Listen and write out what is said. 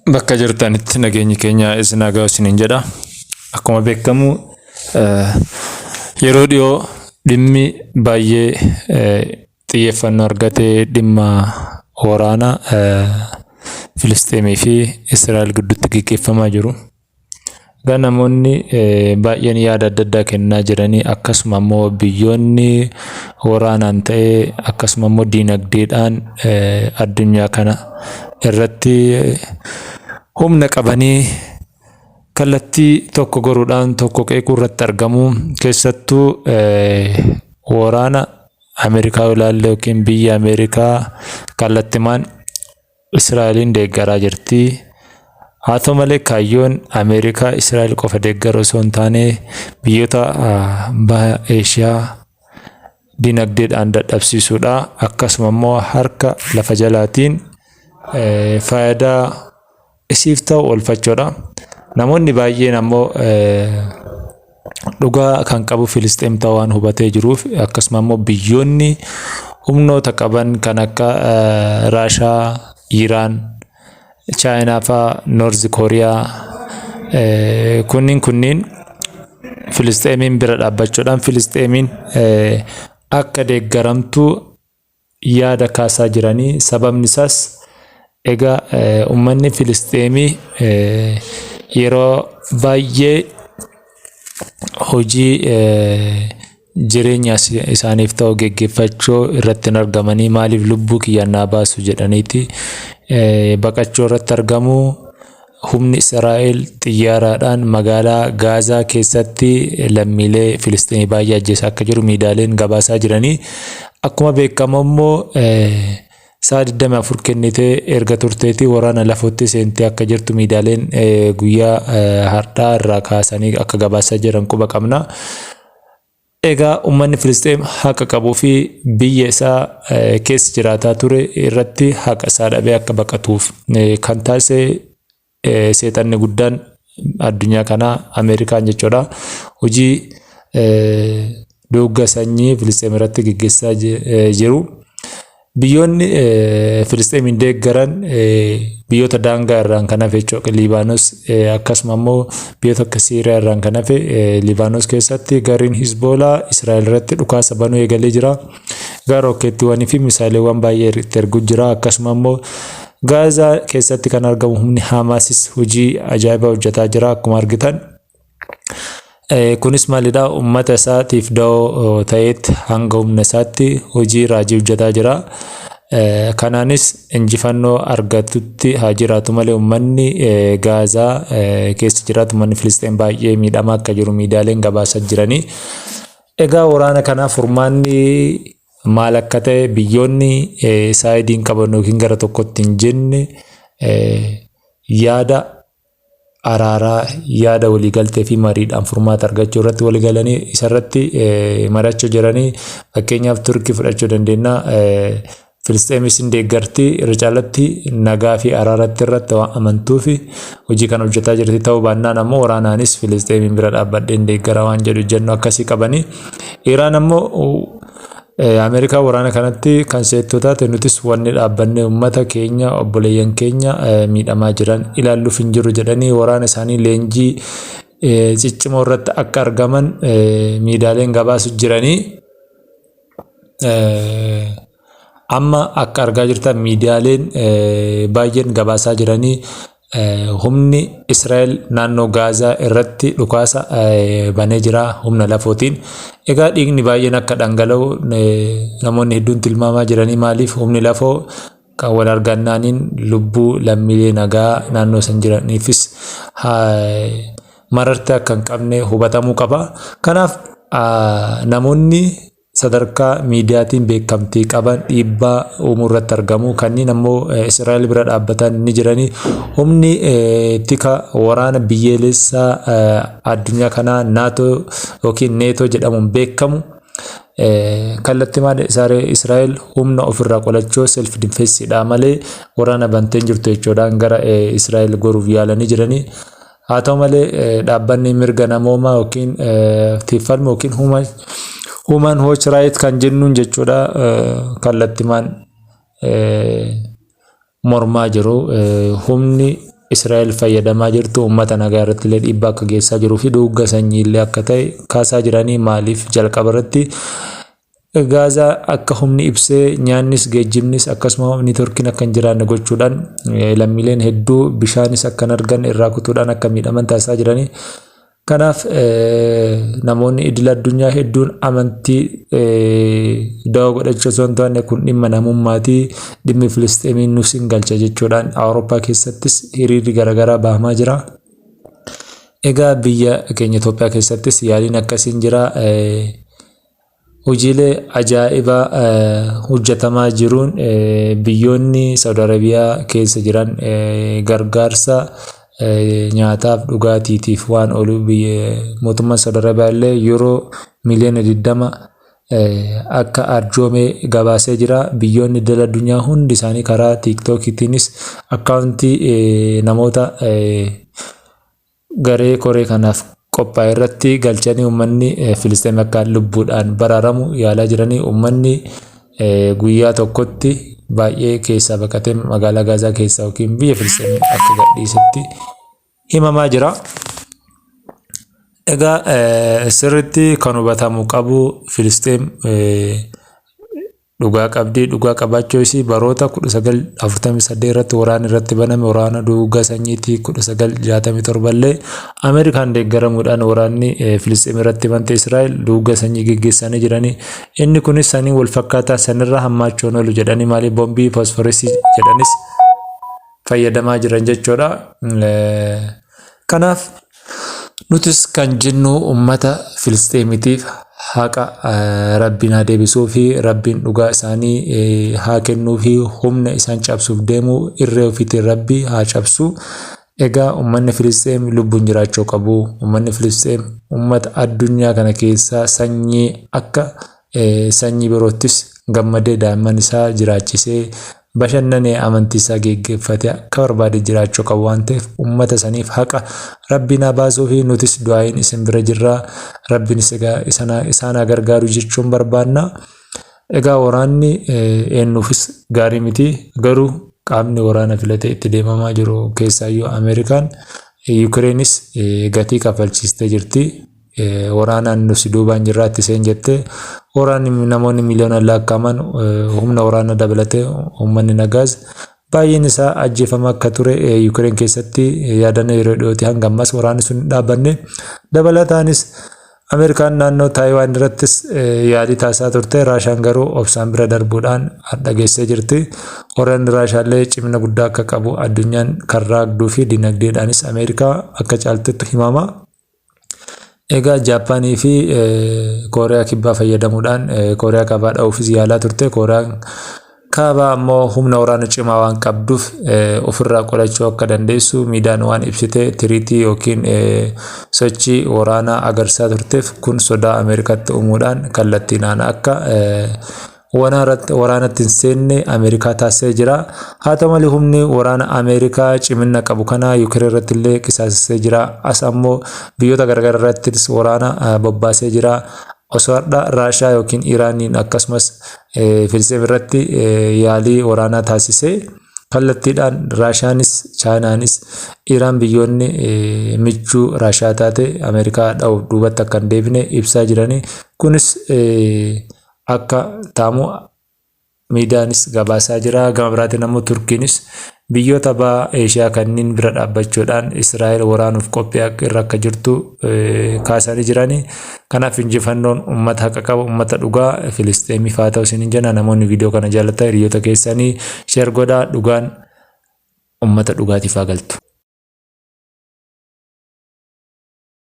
Bakka jirtanitti nageenyi keenya isin haa ga'u isiniin jedha. Akkuma beekamu yeroo dhiyoo dhimmi baay'ee xiyyeeffannoo argate dhimma waraana Filisxeemii fi Israa'el gidduutti gaggeeffamaa jiru. Egaa namoonni baay'een yaada adda addaa kennaa jiranii, akkasuma immoo biyyoonni waraanaan ta'ee akkasuma immoo diinagdeedhaan addunyaa kana irratti humna qabanii kallattii tokko goruudhaan tokko qeequu irratti argamu. Keessattuu waraana Ameerikaa yoo ilaalle yookiin biyya Ameerikaa kallattimaan Israa'eliin deeggaraa jirti. Haa ta'u malee, kaayyoon Ameerikaa Israa'el qofa deeggaruu osoo hin taane, biyyoota baha Eeshiyaa dinagdeedhaan dadhabsiisuudha. Akkasuma immoo harka lafa jalaatiin faayidaa isiif ta'u oolfachuudha. Namoonni baay'een ammoo dhugaa kan qabu Filisxeem ta'uu waan hubatee jiruuf, akkasuma immoo biyyoonni humnoota qaban kan akka Raashaa, Iiraan, Chaayinaa fa'aa, Noorz Kooriyaa kunniin Filisxeemiin bira dhaabbachuudhaan Filisxeemiin akka deeggaramtu yaada kaasaa jiranii. Sababni isaas egaa uummanni Filisxeemii yeroo baay'ee hojii jireenya isaaniif ta'u geggeeffachuu irratti hin argamanii. Maaliif lubbuu kiyyaan naa baasu jedhaniiti baqachuu irratti argamu. Humni Israa'el xiyyaaraadhaan magaalaa Gaazaa keessatti lammiilee Filisxeemii baay'ee ajjeesaa akka jiru miidiyaaleen gabaasaa jiranii. Akkuma beekamu immoo sa'a 24 kennitee erga turteetii waraana lafootti seentee akka jirtu miidiyaaleen guyyaa har'aa irraa kaasanii akka gabaasaa jiran quba qabna. Egaa uummanni Filisxeem haqa qabuu fi biyya isaa keessa jiraataa ture irratti haqa isaa dhabee akka baqatuuf kan taasise seexanni guddaan addunyaa kanaa Ameerikaan jechuudha. Hojii duugga sanyii Filisxeem irratti gaggeessaa jiru. Biyyoonni Filisxeemiin deeggaran biyyoota daangaa irraan kan hafe jechuudha. Liibaanos, akkasuma immoo biyyoota akka Siiriyaa irraan kan hafe, Liibaanos keessatti gareen Hizboolaa Israa'el irratti dhukaasa banuu eegalee jira. Egaa rokkeettiiwwanii fi misaayiliiwwan baay'ee itti erguu jira. Akkasuma immoo Gaazaa keessatti kan argamu humni Hamaasis hojii ajaa'ibaa hojjetaa jira akkuma argitan. Kunis maalidha? Uummata isaatiif da'oo ta'eetti hanga humna isaatti hojii raajii hojjetaa jira. Kanaanis injifannoo argatutti haa jiraatu malee, uummanni Gaazaa keessa jiraatu, uummanni Filisxeen baay'ee miidhamaa akka jiru miidiyaaleen gabaasaa jiranii. Egaa waraana kanaaf furmaanni maal akka ta'e, biyyoonni saayidiin qaban yookiin gara tokkotti hin jenne yaada araaraa, yaada waliigaltee fi mariidhaan furmaata argachuu irratti waliigalanii isarratti mari'achuu jiranii. Fakkeenyaaf Turkii fudhachuu dandeenya. Filisxeemis hin deeggarti, irra caalatti nagaa fi araaratti irratti waan amantuu fi hojii kan hojjetaa jirti. Ta'uu baannaan ammoo waraanaanis Filisxeemiin bira dhaabbadheen deeggara waan jedhu jennu akkasii qabanii. Iraan ammoo Ameerikaa waraana kanatti kan seettuu taate, nutis wanni dhaabbannee uummata keenya, obboleeyyan keenya miidhamaa jiran ilaalluuf hin jiru jedhanii waraana isaanii leenjii ciccimoo irratti akka argaman miidiyaaleen gabaasu jiranii. Amma akka argaa jirtan miidiyaaleen baay'een gabaasaa jiranii, humni Israa'el naannoo Gaazaa irratti dhukaasa banee jira humna lafootiin. Egaa dhiigni baay'een akka dhangala'u namoonni hedduun tilmaamaa jiranii. Maaliif? Humni lafoo kan wal argannaaniin lubbuu lammiilee nagaa naannoo san jiraniifis marartee akka hin qabne hubatamuu qaba. Kanaaf namoonni sadarkaa miidiyaatiin beekamtii qaban dhiibbaa uumuu irratti argamu. Kanneen ammoo Israa'el bira dhaabbatan ni jirani. Humni tika waraana biyyoolessaa addunyaa kanaa NATO yookiin Neetoo jedhamuun beekamu kallattimaan Israa'el humna ofirraa qolachuu, self defense malee waraana bantee jirtu jechuudhaan gara Israa'el goruuf yaalanii jiranii. Haa ta'u malee, dhaabbanni mirga namoomaa yookiin tiffalmu yookiin Human Watch Right kan jennuun jechuudha, kallattimaan mormaa jiru. Humni Israa'el fayyadamaa jirtu uummata nagaa irratti illee dhiibbaa akka geessaa jiruu fi duguuggaa sanyii illee akka ta'e kaasaa jiranii. Maaliif jalqaba irratti Gaazaa akka humni ibsee, nyaannis, geejjibnis, akkasuma neetworkiin akka hin jiraanne gochuudhaan, lammiileen hedduu bishaanis akka hin arganne irraa kutuudhaan akka miidhaman taasisaa jiranii. Kanaaf namoonni idil addunyaa hedduun amantii dawoo godhachuu osoo hin taane, kun dhimma namummaatii, dhimmi Filisxeemiin nus hin galcha jechuudhaan Awurooppaa keessattis hiriirri garaagaraa bahamaa jira. Egaa biyya keenya Itoophiyaa keessattis yaaliin akkasiin jira. Hojiilee ajaa'ibaa hojjetamaa jiruun biyyoonni Saudi Arabiyaa keessa jiran gargaarsa nyaataaf dhugaatiitiif waan oolu mootummaan Saudi Arabiyaa illee yuuroo miliyoona 20 akka arjoome gabaasee jira. Biyyoonni idil addunyaa hundi isaanii karaa tiiktookiitiinis akkaawuntii namoota garee koree kanaaf qophaa'e irratti galchanii uummanni Filisxeem akka lubbuudhaan baraaramu yaalaa jiranii. Uummanni guyyaa tokkotti baay'ee keessaa baqatee magaalaa Gaazaa keessaa yookiin biyya Filisxeem akka gadhiisetti himamaa jira. Egaa sirriitti kan hubatamuu qabu, Filisxeem dhugaa qabdi. Dhugaa qabaachuu isii baroota 1948 irratti waraanni irratti baname waraana duguuggaa sanyiitii. 1967 illee Ameerikaan deeggaramuudhaan waraanni Filisxeem irratti bante Israa'el duguuggaa sanyii geggeessanii jiranii. Inni kunis sanii wal fakkaataa, sanirra hammaachuun oolu jedhanii, maaliif boombii foosforesii jedhanis fayyadamaa jiran jechuudha. Kanaaf nutis kan jennu uummata Filisxeemitiif haqa Rabbiin haa deebisuu fi Rabbiin dhugaa isaanii haa kennuu fi humna isaan cabsuuf deemu irree ofiitiin Rabbi haa cabsu. Egaa uummanni Filisxeem lubbuun jiraachuu qabu. Uummanni Filisxeem uummata addunyaa kana keessaa sanyii akka sanyii biroottis gammadee, daa'imman isaa jiraachisee, bashannanee, amantii isaa geggeeffatee akka barbaade jiraachuu qabu waan ta'eef, uummata saniif haqa Rabbiin haa baasuu fi nutis du'aayin isin bira jirra. Rabbiinis egaa isaan haa gargaaru jechuun barbaanna. Egaa waraanni eenyuufis gaarii miti, garuu qaamni waraana filatee itti deemamaa jiru, keessaayyuu Ameerikaan, Yukireenis gatii kafalchiistee jirti. Waraanaan nusi duubaan jirraatti seen jette, waraanni namoonni miliyoona lakkaa'aman, humna waraana dabalatee uummanni nagaas baay'een isaa ajjeefama akka ture Yukireen keessatti yaadannoo yeroo dhiyooti. Hanga ammas waraanni sun hin dhaabbanne. Dabalataanis Ameerikaan naannoo Taayiwaan irrattis yaalii taasisaa turte. Raashaan garuu obsaan bira darbuudhaan har'a geessee jirti. Waraanni Raashaallee cimina guddaa akka qabu addunyaan kan raagduu fi dinagdeedhaanis Ameerikaa akka caaltettu himama. Egaa Jaappaanii fi Kooriyaa Kibbaa fayyadamuudhaan Kooriyaa Kaabaa dha'uufis yaalaa turte. Kooriyaan Kaabaa ammoo humna waraana cimaa waan qabduuf ofirraa qolachuu akka dandeessu miidiyaan waan ibsite, tiriitii yookiin sochii waraanaa agarsiisaa turteef, kun sodaa Ameerikaatti uumuudhaan kallattiinaan akka waraanatti hin seenne Ameerikaa taasisee jira. Haa ta'u malee, humni waraana Ameerikaa cimina qabu kana Yukireen irratti illee qisaasisee jira. As ammoo biyyoota garaagaraa irrattis waraana bobbaasee jira. Osoo har'a Raashaa yookiin Iraaniin akkasumas Filisxeem irratti yaalii waraanaa taasisee, kallattiidhaan Raashaanis, Chaayinaanis, Iraan, biyyoonni michuu Raashaa taate, Ameerikaa dha'uuf duubatti akka hin deebine ibsaa jiranii. Kunis akka ta'amu miidiyaanis gabaasaa jira. Gama biraatiin ammoo Turkiinis biyyoota baha Eeshiyaa kanneen bira dhaabbachuudhaan Israa'el waraanuuf qophii irra akka jirtu kaasanii jirani. Kanaaf injifannoon uummata haqa qabu, uummata dhugaa Filisxeemiif haa ta'u isiniin jenna. Namoonni viidiyoo kana jaallatan hiriyoota keessanii share godhaa, dhugaan uummata dhugaatiif haa galtu.